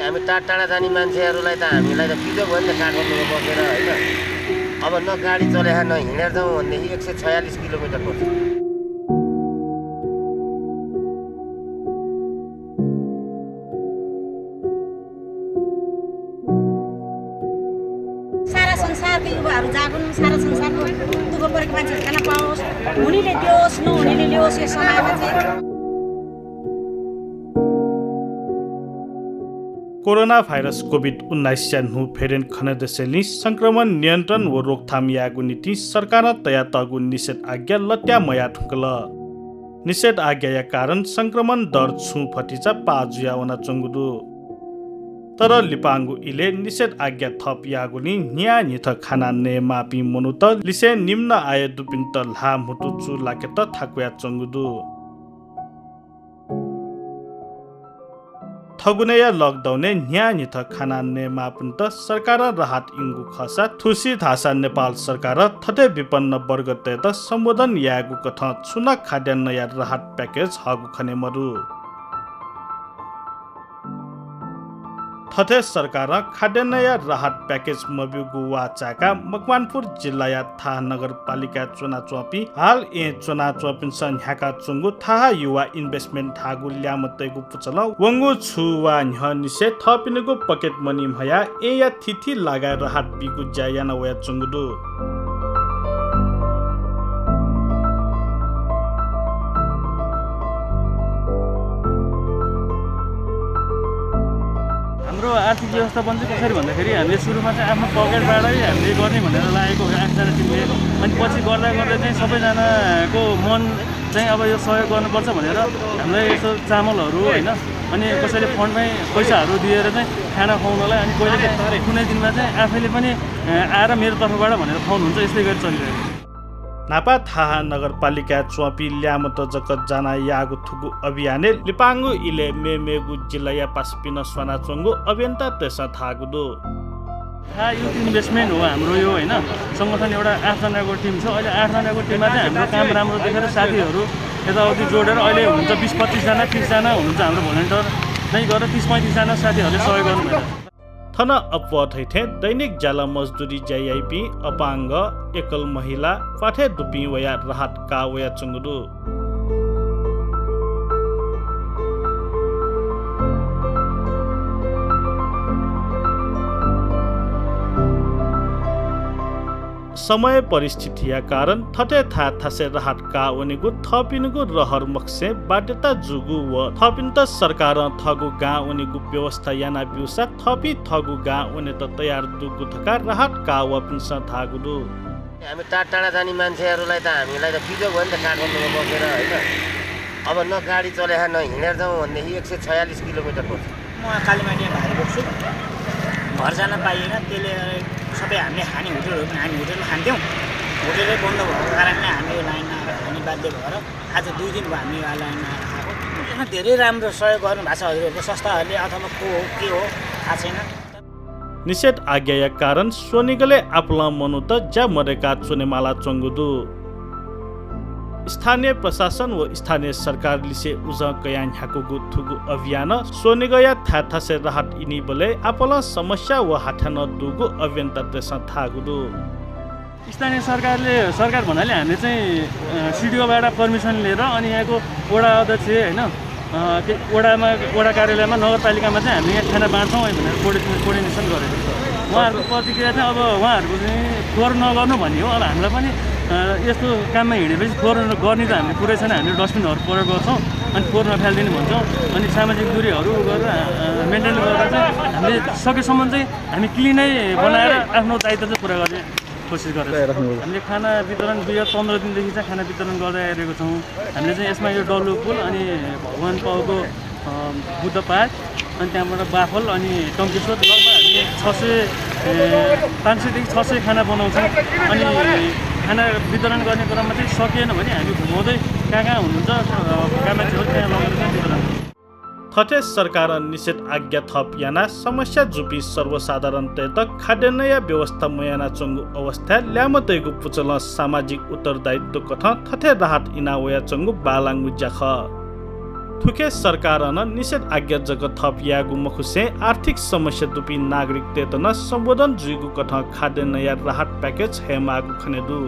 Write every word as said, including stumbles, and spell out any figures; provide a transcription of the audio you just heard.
हामी टाढा टाढा जाने मान्छेहरूलाई त, हामीलाई त पिदो भयो नि त, काठमाडौँमा बसेर, होइन? अब न गाडी चले, न हिँडेर जाउँ भनेदेखि एक सय छयालिस किलोमिटर पर्छ। सारा संसारको युवाहरू जागुन्, सारा संसारको दुःख परेको मान्छेहरू खाना पाओस्, हुनेले दियोस्, नहुनेले लियोस् यो समयमा चाहिँ। कोरोना भाइरस कोभिड उन्नाइसया न्हू भेरिएन्ट खनेदसेंलि संक्रमण नियन्त्रण व रोकथाम यायेगु निंतिं सरकारं तयातःगु निषेधाज्ञा लत्या मयाः धुंकल। निषेधाज्ञाया कारण संक्रमण दर छुं भतिचा पाः जुयावनाच्वंगु दु। तर लिपांगु इलय् निषेधाज्ञा थप याःगुलिं न्हियान्हिथं खाना नयेमाःपिं मनूत लिसें निम्न आय दुपिन्त ल्हाः म्हुतु चूलाकेत थाकुयाच्वंगु दु। थगुनेया लकडाउनय् न्हियान्हिथं खाना नयेमाःपिन्त सरकारं राहत इंगु खःसा, थुसी धाःसा नेपाल सरकारं थथे विपन्न वर्गतय्त सम्बोधन यायेगु कथं छुं नं खाद्यान्नया राहत प्याकेज हःगु खने मदु। थथे सरकारं खाद्यान्नया राहत प्याकेज मब्यूगु वाः चाय्काः मकवानपुर जिल्लाया थाहा नगरपालिकाय् च्वनाच्वंपिं हाल येँय् च्वनाच्वंपिन्सं न्ह्याकाच्वंगु थाहा युवा इन्भेस्टमेन्ट धाःगु ल्याय्म्ह तय्गु पुचलं वंगु छु वा न्ह्यःनिसें थःपिनिगु पकेट मनी म्हयाः येँया थीथी लागाय् राहत बीगु ज्या याना वयाच्वंगु दु। हाम्रो आर्थिक व्यवस्थापन चाहिँ कसरी भन्दाखेरि, हामीले सुरुमा चाहिँ आफ्नो पकेटबाटै हामीले गर्ने भनेर लागेको हो आठजना टिमले। अनि पछि गर्दा गर्दै चाहिँ सबैजनाको मन चाहिँ अब यो सहयोग गर्नुपर्छ भनेर हामीलाई यसो चामलहरू, होइन, अनि कसैले फन्डमै पैसाहरू दिएर चाहिँ खाना खुवाउनलाई, अनि कोहीले चाहिँ कुनै दिनमा चाहिँ आफैले पनि, अ, आएर मेरो तर्फबाट भनेर खुवाउनुहुन्छ। यस्तै गरी चलिरहेको छ। न्हापा थाहा नगरपालिकाय् च्वंपिं ल्याय्म्हत जक जाना याःगु थुगु अभियानय् लिपांगु इलय् मेमेगु जिल्लाया पासापिं नं स्वानाच्वंगु अभियन्तातय्सं धाःगु दु। थाहा युथ इन्भेस्टमेन्ट हो हाम्रो यो, होइन, संगठन एउटा आठजनाको टिम छ। अहिले आठजनाको टिममा चाहिँ हाम्रो काम राम्रो देखेर साथीहरू यताउति जोडेर अहिले हुनुहुन्छ बिस पच्चिसजना, तिसजना हुनुहुन्छ हाम्रो भलिन्टियर नै गरेर तिस पैँतिसजना साथीहरूले सहयोग गर्नुभयो। थन अप्वः धइथें दैनिक ज्याला मजदुरी ज्या याइपिं, अपाङ्ग, एकल महिला, प्वाथय् दुपिं वयाः राहत काः वयाच्वंगु दु। समय परिस्थितिया कारण थथे थाय् थासय् राहत काः वनेगु थःपिनिगु रहर मखुसें बाध्यता जूगु व थःपिन्त सरकारं थःगु गां वनेगु व्यवस्था याना ब्यूसा थःपिं थःगु गां वनेत तयार दुगु धकाः राहत काः वःपिन्सं धाःगु दु। हामी टाढा टाढा जाने मान्छेहरूलाई त, हामीलाई त पिदो भयो नि त, काठमाडौँमा बसेर, होइन? अब न गाडी चले, न हिँडेर जाउँ भनेदेखि एक सय छयालिस किलोमिटर पर्छ। म कालिमाटीमा भारी बोक्छु, घर जान पाइएन, त्यसले सबै हामीले खाने होटलहरू पनि हामी होटलमा खान्थ्यौँ। होटलै बन्द भएको कारणले हामी यो लाइनमा आएर खाने बाध्य भएर आज दुई दिन भयो हामी यो लाइनमा आएर खाएको। यहाँ धेरै राम्रो सहयोग गर्नुभएको छ हजुरहरूको संस्थाहरूले, अथवा को हो, के हो, थाहा छैन। निषेधाज्ञाया कारण स्वनिगलय् आपालं मनूत ज्या मदय्काः च्वनेमालाच्वंगु दु। स्थानीय प्रशासन व स्थानीय सरकार लिसे उजं कयाः न्ह्याकूगु थुगु अभियानं स्वनिगःया थाय् थासय् राहत इनीबलय् आपालं समस्या व हाथ्यानं दुगु अभियन्तातय्सं धाःगु दु। स्थानीय सरकारले, सरकार भन्नाले हामीले चाहिँ, अ, सिडिओबाट पर्मिसन लिएर अनि यहाँको वडा अध्यक्ष, होइन, अ, के, वडामा, वडा कार्यालयमा, नगरपालिकामा चाहिँ हामी यहाँ खाना बाँड्छौँ है भनेर कोर्डिने-, कोर्डिनेसन गरेको छ। उहाँहरूको प्रतिक्रिया चाहिँ अब उहाँहरूको चाहिँ फोहोर नगर्नु भन्ने हो। अब हामीलाई पनि, अ, यस्तो काममा हिँडेपछि फोहोर गर्ने त हामीले कुरै छैन, हामीले डस्टबिनहरू प्रयोग गर्छौँ, अनि फोहोर नफालिदिने भन्छौँ, अनि सामाजिक दूरीहरू गरेर, अ, मेन्टेन गरेर चाहिँ हामीले सकेसम्म चाहिँ हामी क्लिनै बनाएर आफ्नो दायित्व चाहिँ पुरा गर्ने कोसिस गरेको छौँ। हामीले खाना वितरण विगत पन्ध्र दिनदेखि चाहिँ खाना वितरण गर्दै आइरहेको छौँ। हामीले चाहिँ यसमा यो डल्लो पुल अनि भगवान पावको, अ, बुद्ध पार्क, अनि त्यहाँबाट बाफल अनि टम्केश्वर लगभग हामी छ सय, ए, पाँच सयदेखि छ सय खाना बनाउँछौँ। अनि खाना वितरण गर्ने क्रममा चाहिँ सकिएन भने हामी घुमाउँदै कहाँ कहाँ हुनुहुन्छ, अ, भएका मान्छेहरू त्यहाँ लगेर चाहिँ वितरण गर्छौँ। थथे सरकारं निषेधाज्ञा थप यानाः समस्या जूपिं सर्वसाधारणतय्त खाद्यान्नया व्यवस्था मयानाच्वंगु अवस्थाय् ल्याय्म्हतय्गु पुचलं सामाजिक उत्तरदायित्व कथं थथे राहत इना वयाच्वंगु बांलाःगु ज्या खः। थुके सरकारं नं निषेधाज्ञा जक थप यायेगु मखुसें आर्थिक समस्या दुपिं नागरिकतय्त नं सम्बोधन जुइगु कथं खाद्यान्नया राहत package हयेमाःगु खनेदु।